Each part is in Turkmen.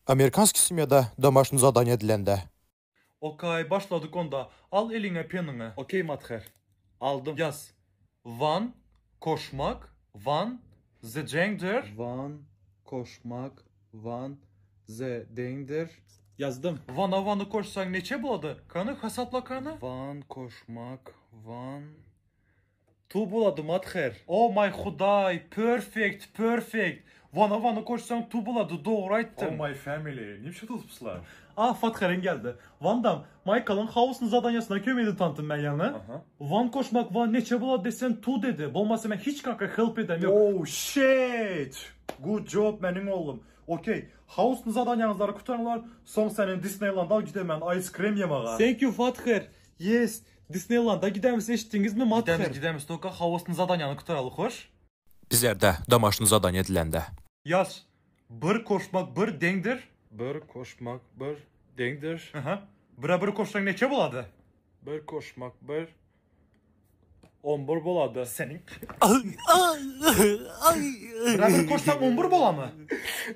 Amerikanskiý semýada domaşny zadaniýa edilende. Okey, başladyk onda. Al eliňe peniňi. Okey Mather. Aldym. Ýaz. Wan, koşmak, wan, ze deňdir. Wan, koşmak, wan, ze deňdir. Ýazdym. Wana wany koşsaň neçe bolady? Kany, hasapla kany? Wan, koşmak, wan. Tu bolady Mather. Oh my hudaý, perfect, perfect. Wana wany koşsaň tu bolady, dogry aýtdyň. Oh my family, nip şatylpslar? Ah Fatheriň geldi. Wandam, Maýkalyň house'ny zadanýasyna kömedi tantym men ýaňy. Wan koşmak wan neçe bolady desem tu dedi. Bolmasa men hiç kaka help edem ýok. Oh shit! Good job meniň oglum. Okey, house'ny zadanýaňyzlary kutaňlar, soň seni Disneylanda alyp gidemen ice cream ýemaga. Thank you Father. Yes, Disneylanda gidemiz eşitdiňizmi Mather? Gidemiz gidemiz toka house'ny zadanýany kutaraly hoş. Bizlerde domaşny zadaniýa edilende. Ýaz. Bir koşmak bir deňdir. Bir koşmak bir deňdir. Aha. Bire bir koşsaň neçe bolady? Bir koşmak bir on bir bolady. Seniň. Bire bir koşsaň on bir bolamy?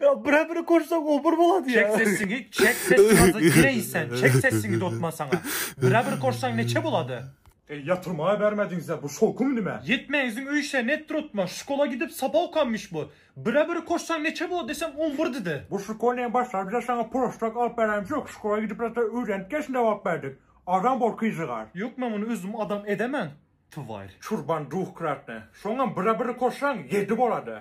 Ya bire bir koşsak on bir bolady ya. Çek sesiňi, çek sesiňi azı gireý sen, çek sesiňi dotma saňa. Bire bir koşsaň neçe bolady? Eý ýatyrmaga bermediňizä bu şowkum nime? Ýetmäňiziň öýşe net durutma, şkola gidip sapak okanmyş bu. Bire bir koşsaň neçe bolady desem on bir didi. Bu şkolnyň başlary bize saňa prosta alyp beremiz ýok, şkola gidip zat öwrenip gelsin dep alyp berdik. Adam bol kyjygar. Ýok men muny özüm adam edemen. Twair. Çurban duhkratny. Şoňam bire bir koşsaň ýedi bolady.